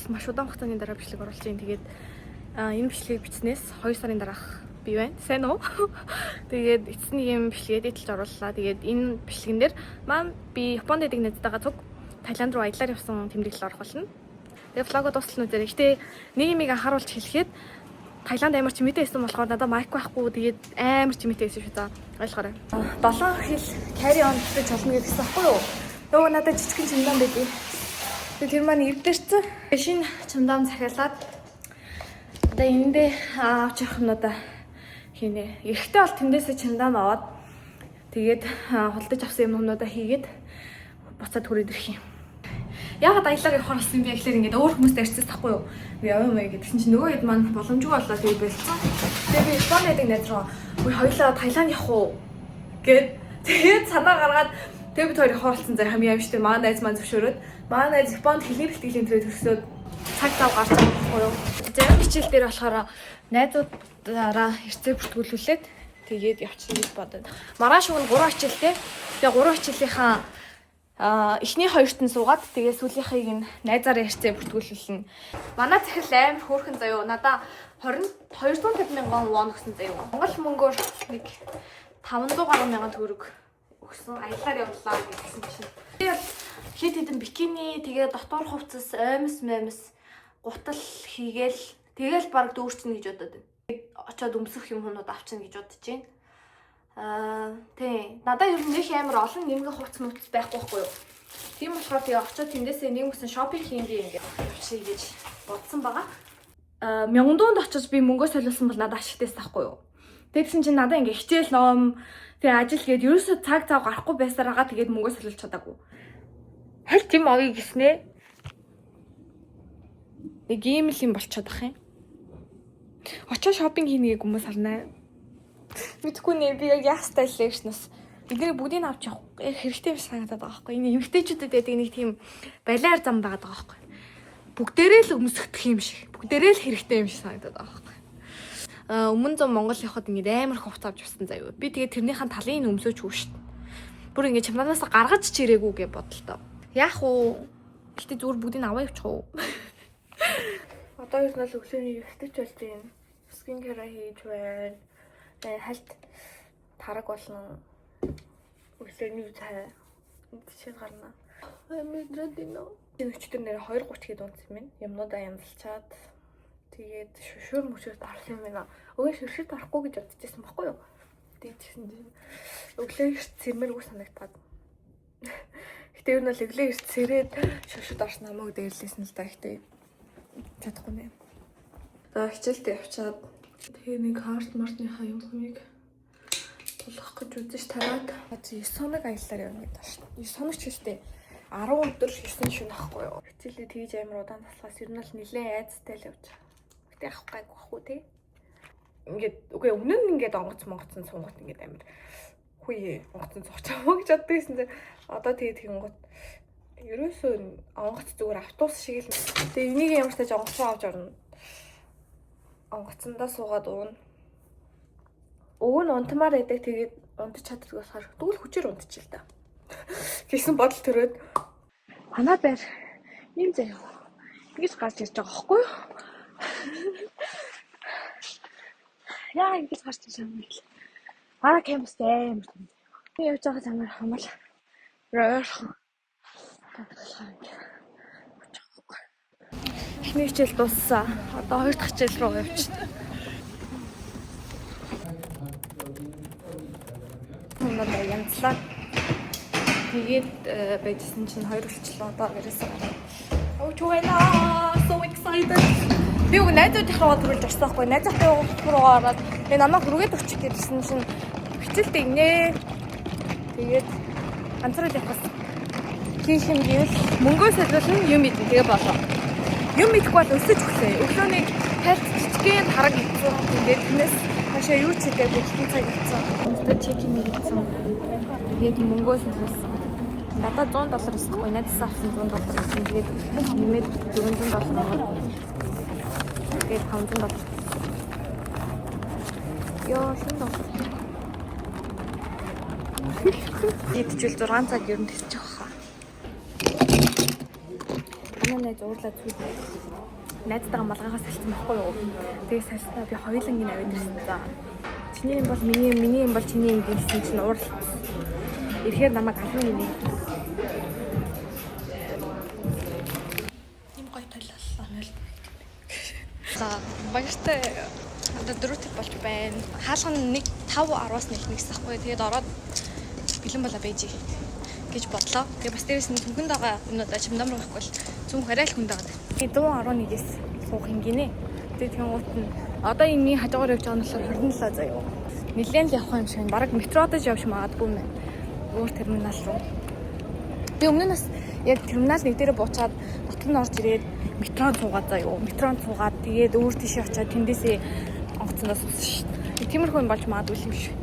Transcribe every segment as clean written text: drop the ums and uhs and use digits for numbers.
маш удаан хугацааны дараа бичлэг оруулж байна. Тэгээд энэ бичлэгийг бичснээс 2 сарын дараах би байна. Сайн уу? Тэгээд эцэс нэг юм бичлэг edit лж орууллаа. Тэгээд энэ бичлэгэн дээр маань би Японд байдаг найзтайгаа цуг Таиланд руу аяллаар явсан тэмдэглэл орох болно. Тэгээд vlog оо дуустал нь үзээрэй. Гэтэ нэг юмыг анхааруулж хэлэхэд Таиланд амар чимээтэй байсан болохоор надад mic байхгүй. Тэгээд амар чимээтэй байсан шүү за. Ойлгоорой. 7 хил carry on гэж болно гэсэн байхгүй юу? Нөгөө надад жижигхэн чемодан байдгийг. Тэгээд тэр маань эвдэрсэн. Шинэ чемодан захиалаад одоо эндээ авч явах юмнуудаа хийнэ. Эрэхтэй бол тэндээсээ чемодан аваад тэгээд худалдаж авсан юмнуудаа хийгээд буцаад хүрээд ирэх юм. Яагаад аяллаар явахаар болсон юм бэ гэхээр ингээд өөр хүмүүстэй ярьчихсан байхгүй юу? Би яваа юм аа гэдгсэн чинь нөгөө хэд маань боломжгүй боллоо, тэгээд болцсон. Тэгээд би Японд байдаг найз руу "Үгүй, хоёлаа Таиланд явах уу?" гэд тэгээд санаа гаргаад тэгээд бид хоёр явахаар болсон зэрэг хамгийн аимшигтэй манай найз маань зөвшөөрөөд, манай найз Японд хэлний бэлтгэлийн төрөө төгсөөд цаг зав гарч байгаа байхгүй юу? Зарим хичээл дээр болохоор найзуудаараа хэрцээ бүртгүүлүүлээд тэгээд явчихна гэж бодод. Маргааш өгнө 3 хичээлтэй. Тэгээ 3 хичээлийнхаа эхний хоёрт нь суугаад, тэгээ сүүлийнхийг нь найзаараа хэрцээ бүртгүүлүүлнэ. Манай захирал амар хөөрхөн заяо. Надаа 20 250 мянган вон өгсөн заяо. Монгол мөнгөөр нэг 500 гаруй мянган төгрөг өгсөн. Аяллаар явлаа гэсэн чинь. Тэгээд хэд хэдэн бикини, тэгээ дотуур хувцас, оймс маймс, гутал хийгээл тэгэл баг дүүрчнэ гэж бодод байна. Очоод өмсөх юм хүнүүд авчна гэж бодож байна. Тий. Надад ер нь нэг амар олон нэмгэн хувцас мувцас байхгүй байхгүй юу? Тийм болохоор тэгээ очоод тэндээсээ нэг мөсөн shopping хийндээ ингээд явчихъя гэж бодсон байгаа. Мёнгдунд очиж би мөнгөө солиулсан бол надад ашигтайс байхгүй юу? Тэгсэн чинь надад ингээ хичээл, ном, тэгээ ажил гээд ерөөсөө цаг зав гарахгүй байсараа тэгээд мөнгөө солиулж чадаагүй. Хальт юм авъя гэснээ. Нэг ийм л юм болчиход ах юм. Очоо shopping хийнэ гэх хүмүүс харнаа. Мэдхгүй нэ, би яг яах ёстой лээ гэж нас. Эднийг бүгдийг авч явах яг хэрэгтэй биш санагдаад байгаа байхгүй. Энэ эмэгтэйчүүдэд байдаг нэг тийм балиар зам байгаад байгаа байхгүй. Бүгдээрээ л өмсөхдөх юм шиг. Бүгдээрээ л хэрэгтэй юм шиг санагдаад байгаа байхгүй. Өмнө зам Монгол явхад ингээд амар их хувцас авч явсан заяа. Би тэгээд тэрнийхэн талын өмсөөч үү шүү дээ. Бүр ингээд чемоданаас гаргаж ч ирээгүй гэж бодлоо. Яах вэ? Гэтэ зүгээр бүгдийг аваа явчих уу? Одоо ер нь бол өглөөний 9 ч болж байна. Skin care хийж байна. Тэгээ хальт тараг болно. Өглөөний цай жишээ гарна. Мэдрээд байна. Өчигдөр нэр 2:30 хэд унтсан юм байна. Юмнуудаа янзалчаад тэгээд шүшүүр мөшөрт орсон юм байна. Өвөө шүшүүрт орохгүй гэж бодчихсон байхгүй юу? Тэгээд тэгсэн чинь өглөө эрт сэрмээргүй санагдаад. Гэтэ ер нь бол өглөө эрт сэрээд шүшүүрт орсон намайг дээрлээсэн л да. Гэтэ чадахгүй нэ. За, хичээлдээ явчаад тэгээ нэг харт мартныхаа юм хэмийг тулгах гэж үзэж тараад 9 хоног аяллаар явна гэдэг байна шүү. 9 хоног ч гэжтэй 10 өдөр 9 шөнө ахгүй юу. Хичээлээ тэгж амар удаан таслахаас ер нь бол нилээн айцтай л явж байгаа. Гэтэ авах гайгүй бах уу те. Ингээд үгүй, өмнө нь ингээд онгоц монгоцсон суунгот ингээд амар хүй онгоцсон сууч юм уу гэж боддог гэсэн чинь одоо тэгээд тэгэнгүүт ерөөсөө онгоц зүгээр автобус шиг л. Тэгээ энийг ямар ч тааж онгоц руу авч орно. Онгоцондоо суугаад уuna. Уг нь унтмаар байдаг. Тэгээд унтаж чаддаг болохоор тэгвэл хүчээр унтчих л та гэсэн бодол төрөөд манай байр ийм заяа. Ингэж гарч ирж байгаа байхгүй юу? Яа, ингэж гарч ирж байгаа юм бэ? Манай кампус амар том заяа. Би явж байгаа замаар хамаал ойрхон. Болохоор эхний хичээл дууссан. Одоо хоёр дахь хичээл рүү явчихна. Надаа янзлаа. Тэгээд байжсэн чинь хоёр болчлоо. Одоо гэрээсээ гараад. Өө чугайна. So excited. Би уг найзуудын руу төрүүлж орсон байхгүй. Найзуудын руу ороод тэгээ намайг хүргээд өччих гэдсэн чинь хичээлтэй инээ. Тэгээд ганцаараа явах хийх юм гэвэл мөнгөө солиулна, юм идэн, тэгээ болоо. Юм идэхгүй бол өсөж өглөө. Өглөө нэг тайлт жижигхэн тараг идсэн. Тэгээд тэрнээс хашаа юу ч хийгээгүй хэдэн цаг идсэн. Өнөөдөр check-in хийсэн. Тэгээд мөнгөө солиулсан. Надад 100 доллар өсөхгүй. Найзаас авсан 100 доллар байсан. Тэгээд нэмээд 400 доллар байгаа. Тэгээд 500 доллар. Йоо, шинэ доллар. Идчихвэл 6 цаг ер нь тисчих واخа. Манай найз уурлаа цүйд. Найзтайгаа малгайгаа салцсан байхгүй юу? Тэгээ салснаа би хоёуланг нь аваад ирсэн. За. Чиний юм бол миний юм, миний юм бол чиний юм гэсэн чинь уурлцсан. Ирэхээр намайг ална гинэ. Ийм гоё толиоллоо нөл. За, баяртай одоо 4:00 болж байна. Хаалга нь 1:05-аас нэлнэ гэсэн аахгүй. Тэгээд ороод бэлэн болоо байж гэж бодлоо. Тэгээ бас дээрэс нь түнхэнд байгаа юмнуудаа чимдам руу авахгүй л зүүн арай л хүнд байгаа. 111-ээс суух юм гинэ. Тэгээ тэгэн гут нь одоо энэ миний хажуугаар явж байгаа нь болохоор 27 заяа. Нилээн л явах юм шиг. Бараг метродож явж магадгүй юм байна. Өөр терминал руу. Би өмнө нь бас яг терминал нэг дээрээ буучаад дотор нь орж ирээд метрон суугаад заяа. Метрон суугаад тэгээд өөр тийшээ очиад тэндээсээ онгоцондоо суусан шүү дээ. Тиймэрхүү юм болж магадгүй юм шиг.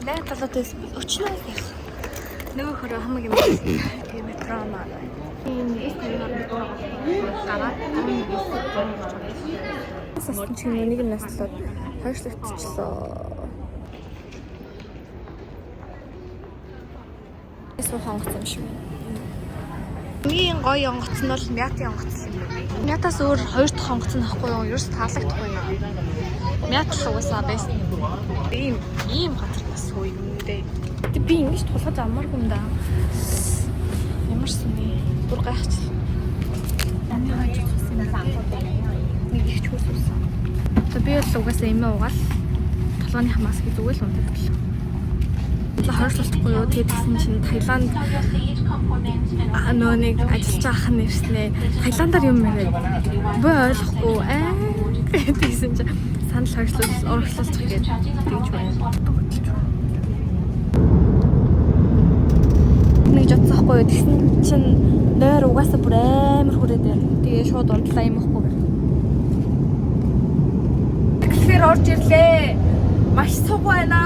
Лай талуудаас өчнөө их. Нөгөө хөрөө хамаг юм. Тэгээ метро маа. Энэ нэгээс 50-аар метро гараад 11-ээс 130. Сасан чинь нэг нь наслаад хоёр лутчлаа. Суух онгоц юм шиг байна. Хамгийн гоё онгоц нь бол Мятын онгоц юм байна. Мятаас өөр хоёр дахь онгоц нь ахгүй юу? Ерөөс таалагдахгүй юм. Мят л угаасаа байсан юм. Ийм газар бас суу юм дээ. Тэг би ингэж тулгаж амаргүй юм да. Ямар сүнэ. Бүр гайхчихлаа. Аны хажуу цусан юм байна. Нэг их чүүс үсэн. Одоо би бол угаасаа эмээ угаал толгойн маскыг зүгээр л унтаад гэлээ. Хойшлуулахгүй юу? Тэгээд тэгсэн чинь Таиланд нөө нэг ажиллаж байгаа ах нь ирснэ. Таиландаар юм яриад. Би ойлгохгүй аа тэгсэн чинь санал хойшлуул урагшлуулчих гээд тэгж байна. Нэг жодсохгүй юу? Тэгсэн чинь нойр угаасаа бүр амар хүрээд байна. Тэгээ шууд унтлаа юм ахгүй. Тэгэхээр орж ирлээ. Маш цуг байна.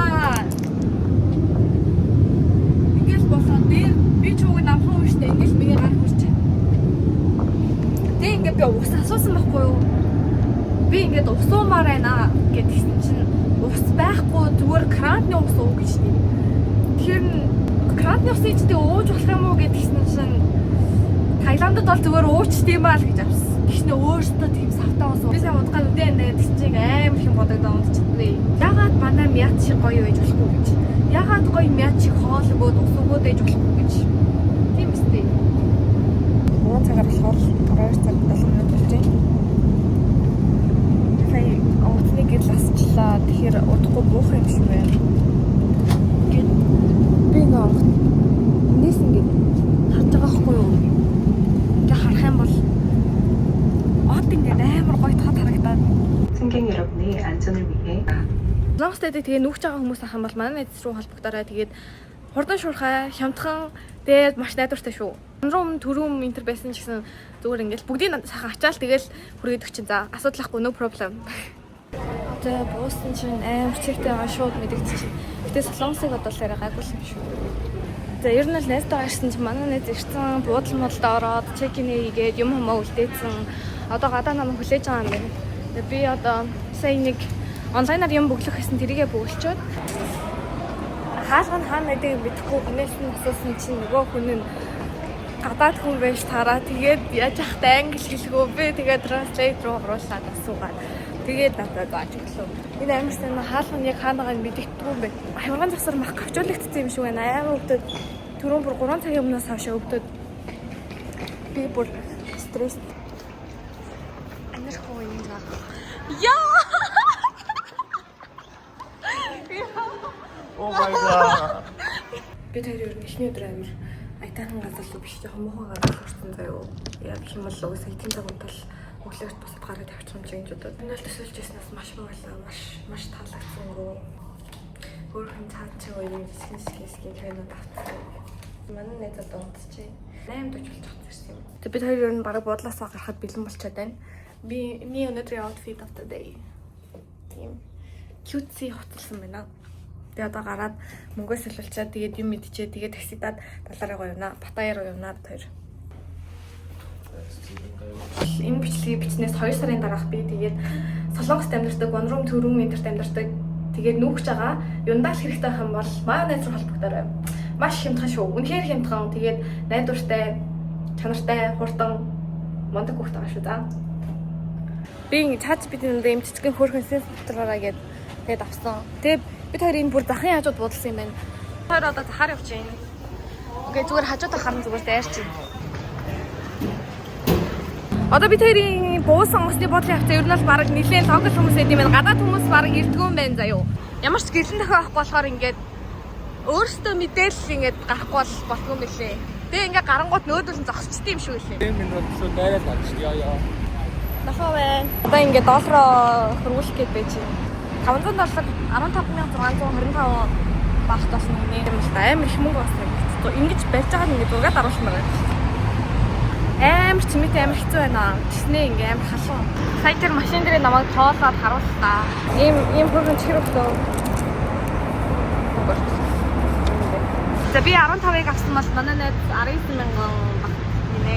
Ингээл болоо дээр би ч уг намхан хүн штэ ингээл миний гар хүрч байна. Тэг ингээ би ус асуусан байхгүй юу? Би ингээд ус уумаар байна гэдгсэн чинь ус байхгүй зүгээр крантны ус уу гэж нэг. Тэгэхээр крантны усыг ч тэг ууж болох юм уу гэдгсэн чинь Таиландд бол зүгээр уучт юм аа л гэж авсан. Тэгснэ өөртөө тийм савтаа ус. Би сайн удгаа үдэ энэ тэгсэн чинь амар их юм бодогдоо унтчихдгүй. Ягаад манай мят шиг гоё байж болохгүй гэж. Ягаад гоё мят шиг хоол өгөөд ус өгөөд байж болохгүй гэж. Тийм үстэй. 3 цагаар болохоор 12 цаг 7 минут болж байна. Сая онгоцны гэрэл асчлаа. Тэгэхээр удахгүй буух юм шиг байна. Ингээд би ингээ онгоц энэс ингээд харж байгаа хгүй юу? Ингээ харах юм бол од ингээд амар гоё тод харагдаад. 승객 여러분의 안전을 위해 Солонгост байдаг тэгээ нүүгч байгаа хүмүүс ах юм бол манай найз руу холбогдоорой. Тэгээд хурдан шуурхай, хямдхан, тэгээд маш найдвартай шүү. Рум төрөм энтер байсан ч гэсэн зүгээр ингээл бүгдийг сайхан ачаал тэгэл хүргээд өгчин. За асуудал ахгүй no problem. За буусан чинь амар чигтэй байгаа шууд мэдэгдчих. Гэтэ Солонгосыг бодвол арай гайгүй юм шүү. За ер нь л найзтайгаа ирсэн чинь манай найз ирсэн, буудлын модалд ороод check-in хийгээд юм хумаа үлдээсэн. Одоо гадаа намайг хүлээж байгаа юм байна. Тэгээ би одоо сая нэг онлайнаар юм бөглөх гэсэн тэрийгэ бөглөчөөд хаалга нь хаана байдгийг мэдэхгүй хүнээс нь асуусан чинь нөгөө хүн нь гадаад хүн байж тараа тэгээд яаж яхтай англи хэлэхөө би тэгээд translate руу оруулаад асуугаад тэгээд надад зааж өглөө. Энэ амар сайн хаалга нь яг хаана байгааг мэдэгддэггүй юм байна. Хямран завсар мах гавчуулагдсан юм шиг байна. Амар өвдөд түрүүн бүр 3 цагийн өмнөөс хойш өвдөд би бүр стресс анирхуу юм даа. Яа! Oh my god. Би тэр ер нь эхний өдөр амар аятайхан газар руу биш жоохон муухай газар руу орсон заяо. Яг юм бол угаасаа хэдэн цаг унтал өглөөрт босоод гараад тавьчих юм чи гэж бодоод. Энэ бол төсөөлж ирснээс маш баярлаа. Маш маш таалагдсан. Өөрхөн цаад чиг юм жижигэн жижигэн скин кинод авсан. Манай найз одоо унтчихъя. 8:40 болчих ирсэн юм. Тэг бид хоёр ер нь бараг буудлаасаа гарахад бэлэн болчиход байна. Би миний өнөөдрийн outfit of the day. Тийм. Cutesy хувцалсан байна. Тэгээ одоо гараад мөнгөө солиулчаад тэгээд юм идчихээ тэгээд таксидад далаараа гоё явна. Паттайя руу явна бид хоёр. Энэ бичлэгийг бичнээс 2 сарын дараах би тэгээд Солонгост амьдардаг, one room, two room энтерт амьдардаг. Тэгээд нүүгч байгаа. Юндаа л хэрэгтэй байх юм бол манай найз руу холбогдоорой. Маш хямдхан шүү. Үнэхээр хямдхан. Тэгээд найдвартай, чанартай, хурдан мундаг хүүхд байгаа шүү за. Би ингэ ChatGPT-нд ийм жижигхэн хөөрхөн сенс дотороо гээд тэгээд авсан. Тэгээд бид хоёр энэ бүр захын хажууд буудалсан юм байна. Хоёр одоо захаар явж байна. Окей, зүгээр хажуудаа харан зүгээр дайрч байна. Одоо бид хоёрын буусан онгоцны буудлын хавцаа ер нь бол бараг нэлээд local хүмүүс байд юм байна. Гадаад хүмүүс бараг ирдгүү юм байна заяо. Ямар ч гэлэн дахиад авахгүй болохоор ингээд өөрөөсөө мэдээлэл ингээд гарахгүй бол болдгоо юм билээ. Тэгээ ингээд гарангуут нөөдөл нь зогсчтой юм шиг үлээ. Тийм минут шууд дайраад авчих. Яа яа. Нахаа байна. Одоо ингээд доллароо хөрвүүлэх гээд байж байна. 500 доллар 15,625 багт болсон юм юм л да. Амар их мөнгө болсон юм. Ингэж барьж байгаа нь ингээд зургаад аруулмаар байна. Амар чимээтэй амар хэцүү байна. Тэснэ ингээ амар халуун. Сая тэр машин дээр намайг тоолоод харууллаа. Ийм ийм хөргөн чихэр өгсөн. За би 15-ыг авсан бол манай найз 19 мянган багт гинэ.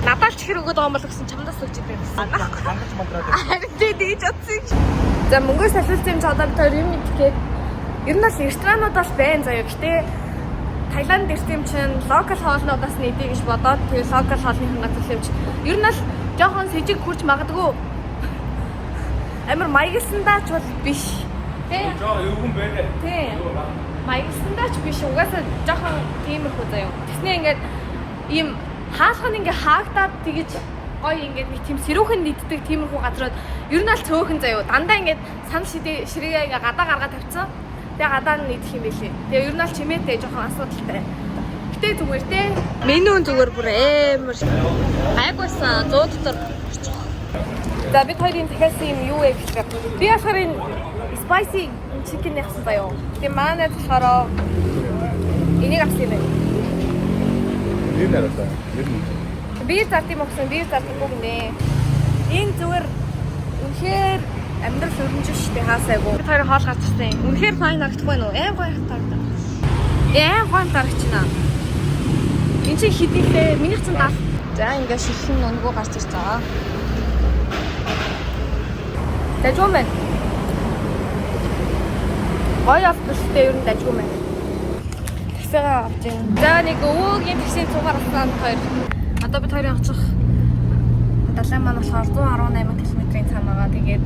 Надад л чихэр өгöd байгаа юм бол гэсэн чамдаас өгч идэг гэсэн. Хангаж мандраад. Харин тий дийж утсан юм. За мөнгөөр солиулсан юм чи одоо бид хоёр юм идэхэд ер нь бол ресторанууд бол байна заяа. Гэтэ Таиланд ирсэн юм чинь local хоолнуудаас нь идэ гэж бодоод тэгээ local хоолныхан газар юм чинь ер нь л жоохон сэжиг хүрч магадгүй амар маягласандаа ч бол биш. Тэ? Жоо эвгэн байна. Тий. Маягласандаа ч биш. Угаасаа жоохон тиймэрхүү заяа. Тэснэ ингээд ийм хаалга нь ингээ хаагдаад тэгэж гоё ингээд нэг тийм сэрүүхэн нийтдэг тиймэрхүү газрууд ер нь аль цөөхөн заяа. Дандаа ингээд санал шидэ ширээгээ ингээ гадаа гаргаад тавьсан. Тэгээ гадаа нь идэх юм билээ. Тэгээ ер нь аль чимээтэй жоохон асуудалтай. Гэтэ зүгээр те. Меню нь зүгээр бүр амар гайгүйсан 100 дотор очих. За бид хоёрын дахиасан юм юу вэ гэхээр би болохоор энэ spicy chicken явсан заяа. Тэгээ манай болохоор энийг авсан юм байна. Нэр наруулаа. Нэр нь. Бие зард юм уу гэсэн бие зардаггүй гинэ. Энэ зүгээр үнэхээр амьдрал өрнж штэ хаасайгүй. Бид хоёр хоол гарч ирсэн юм. Үнэхээр fine харагдахгүй байна уу? Аим гоё харагдав. Аим гоё харагч байна. Энд чинь хэд илээ? Минийх чинь 70. За ингээ шилхэн нүгөө гарч ирж байгаа. Дажгүй мэн. Гоё автобустай ер нь дажгүй мэн. Таксигаа авч байна. За нэг өвөөгийн таксийн цугаар авсан хоёр. Одоо бид хоёрын очих далайн маань болохоор 118 км-ийн цаана байгаа. Тэгээд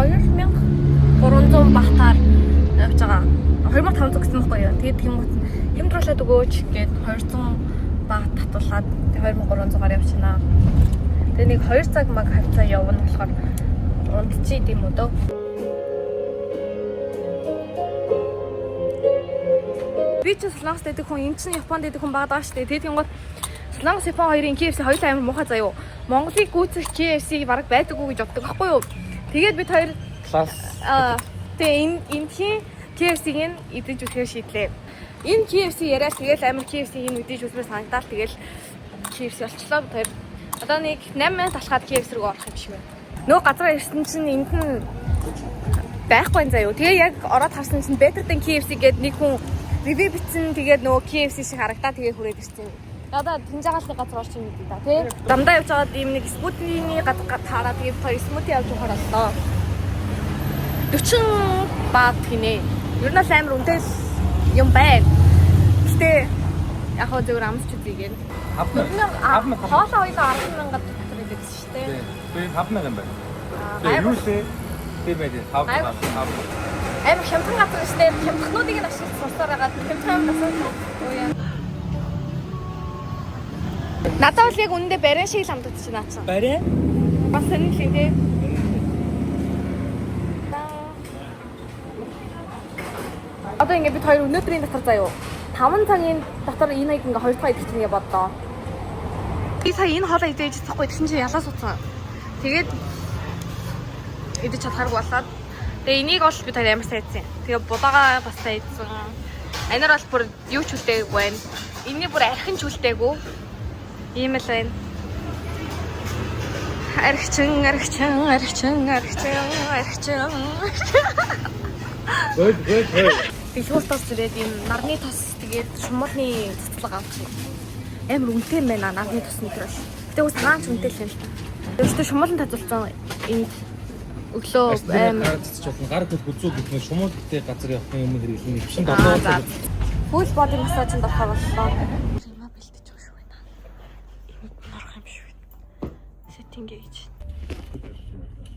2300 багтаар явж байгаа. 2500 гэсэн байхгүй юу? Тэгээд тэнгуут нь хямдруулаад өгөөч гээд 200 баг татуулаад 2300-аар явчихна. Тэгээд нэг 2 цаг маг хавцаа явна болохоор унтчих юм уу дөө. Би ч Солонгост байдаг хүн, эн чинь Японд байдаг хүн багад байгаа шүү дээ. Тэгээд тэнгуут Солонгос Япон хоёрын KFC хоёулаа амар муухай заяо. Монголыг гүйцэх KFC бараг байдаггүй гэж боддог байхгүй юу? Тэгээд бид хоёр Класс. аа тэгээ энэ эндхийн KFC-г нь идэж үзэхээр шийдлээ. Энэ KFC яриад тэгэл амар KFC-г нь идэж үзмээр санагдаал тэгэл KFC болчлоо бид хоёр. Одоо нэг 8 минут алхаад KFC рүү орох юм шиг байна. Нөгөө газар ирсэн чинь энд нь байхгүй юм заяо. Тэгээ яг ороод харсан чинь Better than KFC гээд нэг хүн review бичсэн. Тэгээд нөгөө KFC шиг харагдаа тэгээ хүрээд ирсэн. Одоо тэнжаагаалны газар орчих юм гэдэг да тий. Дамдаа явж байгаад ийм нэг smoothie-ний газар таараа тэгээд хоёр smoothie авч явахаар боллоо. 40 бат гинэ. Ер нь л амар үнэтэй л юм байна. Гэтэ яг хөө зөвөр амсч үзье гэн. 5000. Хоолоо хоёлоо 10,000 дотор байдаг шүү дээ. Би 5000 юм байна. Тэгээ юу лээ? Тийм байх. 5000. 5000. Амар хямдхан газар шүү дээ. Хямдхнуудыг нь ашиглаж сурсаар байгаа. Хямдхан юм асуусан. Үгүй яа. Надад бол яг үнэндээ бариан шиг л амтагдчих наа чинь. Барай? Бас сонирхол юм тий. Одоо ингээд бид хоёр өнөөдрийн дотор заяо. 5 цагийн дотор энэ хаяг ингээд хоёр дахь идэх чинь ингээд бодлоо. Би сая энэ хоолоо идэж чадахгүй тэгсэн чинь ялаа суудсан. Тэгээд идэж чадхааргүй болоод тэгээ энийг бол бид хоёр амар сайн идсэн. Тэгээ будаага бас сайн идсэн. Анаар бол бүр юу ч үлдээгүй байна. Энийний бүр архин ч үлдээгүй. Ийм л байна. Архичин, архичин, архичин, архичин, архичин. Гой гой гой. Дэлгүүрт орж ирээд ийм нарны тос тэгээд шумуулны цэцлэг авчих. Амар үнэтэй юм байна нарны тос нэтэр бол. Гэтэ ус хаач үнэтэй л юм л та. Өөртөө шумуулан тазулсан энд өглөө амар Амар цэцэж болно. Гар хөл гүзүү гэх нь шумуул гэдэг газар явахын өмнө хэрэглэн нэвшин Аа, за. долоо. Full body massage-нд орохоор боллоо. Юма бэлтэж байгаа шүү байна. Энд нь орох юм шүү. Тингээ гэж.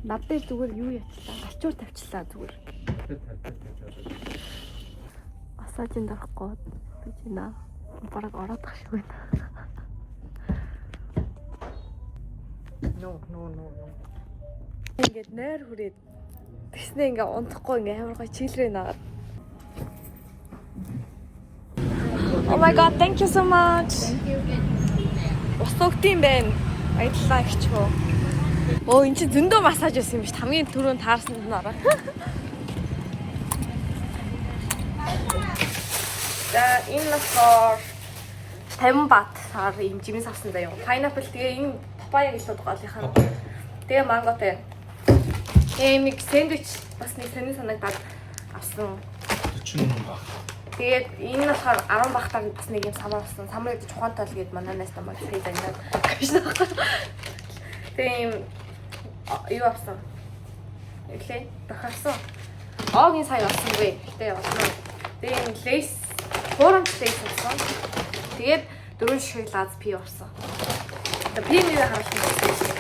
Над дээр зүгээр юу яачлаа? Галчуур тавьчлаа зүгээр. Массажинд орохгүй гэж байна. Бараг ороод ах шиг байна. No, no, no, no. Ингээд нойр хүрээд тэгснэ ингээ унтахгүй ингээ амар гоё чийлрээ нагаад. Oh my god, thank you so much. Thank you. Ус өгдөм байх. Баярлалаа ихч хөө. Өө эн чинь зөндөө массаж байсан юм биш. Хамгийн түрүүнд таарсанд нь ороо. За энэ болохоор 50 батаар ийм жимс авсан заяа. Pineapple тэгээ энэ папая гэж лууд голынх нь. Тэгээ манготой. Тэгээ нэг сэндвич бас нэг сонин санагдаад авсан. 40 баг. Тэгээд энэ нь болохоор 10 бахтаар бас нэг юм самар авсан. Самар гэдэг чухантай л гээд манай найз намайг фейс агнаад гэж наахгүй. Тэгээ ийм юу авсан. Эглээ бохирсон. Оогийн сая авсангүй. Гэтэ олно. Тэгээ ийм лейс, хуурамч лейс авсан. Тэгээд дөрвөн ширхэг лаз пи авсан. Тэгээ пи нэрээ харуулсан гэсэн.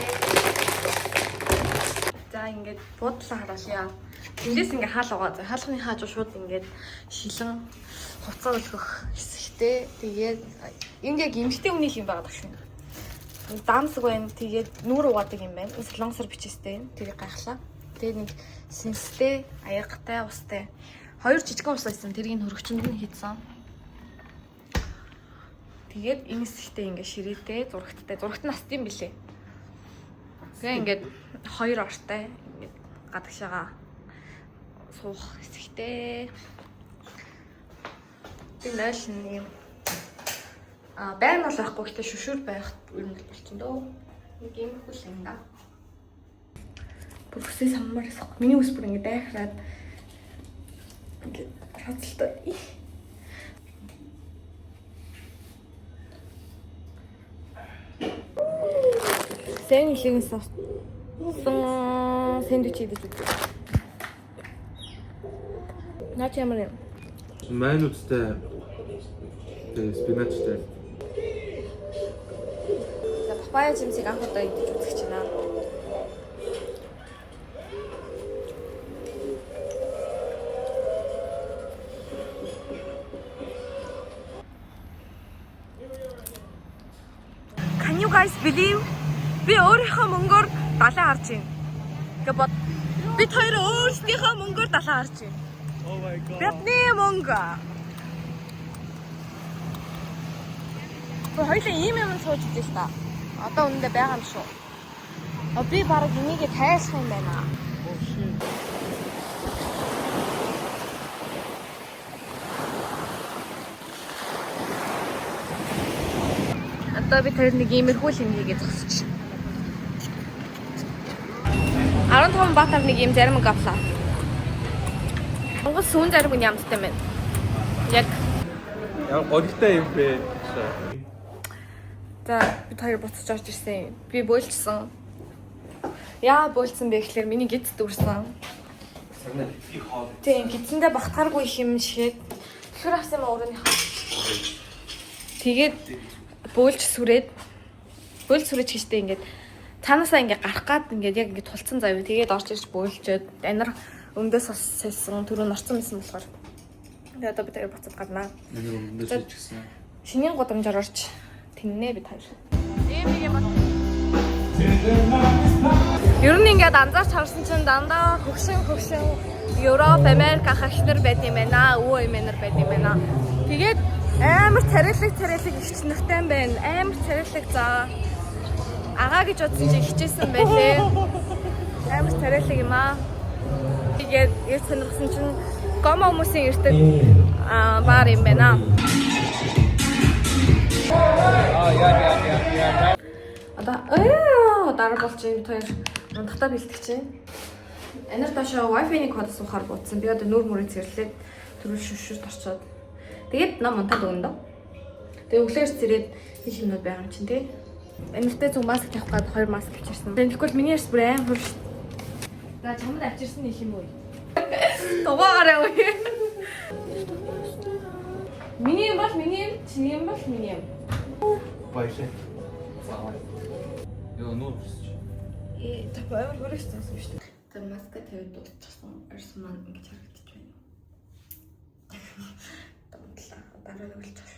За ингээд буудлаа харуулъя. Эндээс ингээ хаал угаа. Хаалганы хааж шууд ингээд шилэн хувцас өлгөх хэсэгтэй. Тэгээд энд яг эмэгтэй хүний юм байгаа даа. Дамсаг байна. Тэгээд нүүр угаадаг юм байна. Энэ солонгосор бичээстэй. Тэр гайхлаа. Тэгээд нэг сэнстэй, аягтай, устай. Хоёр жижигхэн ус байсан. Тэрийг хөргөчөнд нь хийдсэн. Тэгээд энэ хэсэгтээ ингээ ширээтэй, зурагттай. Зурагт нь астын билээ. Тэгээ ингээд хоёр ортой ингээд гадагшаага суух хэсэгтэй. Тэг 0 нэг юм. А байн бол байхгүй гэхдээ шүшүр байх ер нь болчихсон дөө. Нэг юм хөл юм да. Бүр үсээ саммаар эсэх. Миний үс бүр ингээд дайхраад ингээд хацалтай. Сэн илэгэн авсан сэндвич идэж үзье. Наач ямар юм? Майнуудтай тэгээ спиначтай. За папая жимсийг анх удаа идэж үзэх гэж байна. Can you guys believe? Би өөрийнхөө мөнгөөр далай харж байна. Ингээ бод. Бид хоёр өөрсдийнхөө мөнгөөр далай харж байна. Oh my god. Бидний мөнгө. Хоёлаа ийм юм сууж үзээ л та. Одоо үнэндээ байгаа юм шүү. А би бараг энийг тайлах юм байна. Oh shit. Одоо бид хоёр нэг иймэрхүү л юм хийгээ зогсож. 15 баатар нэг ийм заримг авлаа. Монгол сүүн зарим нь ямттай байна. Яг Ямар годтой юм бэ? За бид хоёр буцаж орж ирсэн. Би бөөлжсөн. Яа бөөлцсөн бэ гэхлээр миний гиз дүрсэн. Сагна хитгэх хоол. Тийм гидсэндээ багтааргүй их юм шихэд түлхэр авсан юм өөрөөнийхөө. Тэгээд бөөлж сүрээд бөөлж сүрэж гэжтэй ингээд цаанаасаа ингээд гарах гад ингээд яг ингээд тулцсан заяа. Тэгээд орж ирж бөөлжөөд анар өмдөөс бас сэлсэн түрүү норцсон байсан болохоор. Тэгээд одоо бид хоёр буцаад гарнаа. Нэр өмдөөс шижгсэн. Шинийн гудамжаар орж тэннэ бид хоёр. Ийм нэг юм байна. Ер нь ингээд анзаарч харсан чинь дандаа хөгшин хөгшин Европ, Америк ах ах нар байд юм байна. Өвөө эмээ нар байд юм байна. Тэгээд амар царайлаг царайлаг ихч нартай юм байна. Амар царайлаг за агаа гэж бодсон чинь ихчээсэн байлээ. Амар царайлаг юм аа. Тэгээд эрт сонирхсан чинь гомо хүмүүсийн эртэг аа бар юм байна. Аа яа яа яа яа. Одоо ээ дараа болж юм бид хоёр унтахтаа бэлтгэж чинь. Анир доошоо Wi-Fi-ны код суухаар буудсан. Би одоо нүүр мөрөө цэрлээд түрүү шүшүрт орчоод. Тэгээд ном унтаад өгнө дөө. Тэгээд өглөөр цэрээд их юмнууд байгаа юм чинь тий. Аниртай зүг маск тавих гээд хоёр маск авчирсан. Тэгээд тэгэхгүй бол миний ярьс бүр аим хурш. За чамд авчирсан их юм уу? Дугаараа үе. Миний юм бол миний юм, чиний юм бол миний юм. Баярлалаа. Йоо нүүр хүсэж. Ээ, та амар хөрөж байсан шүү дээ. За, маска тавиад дуусчихсан. Арьс маань ингэж харагдаж байна. Донтлаа. Дараа нь үлчих.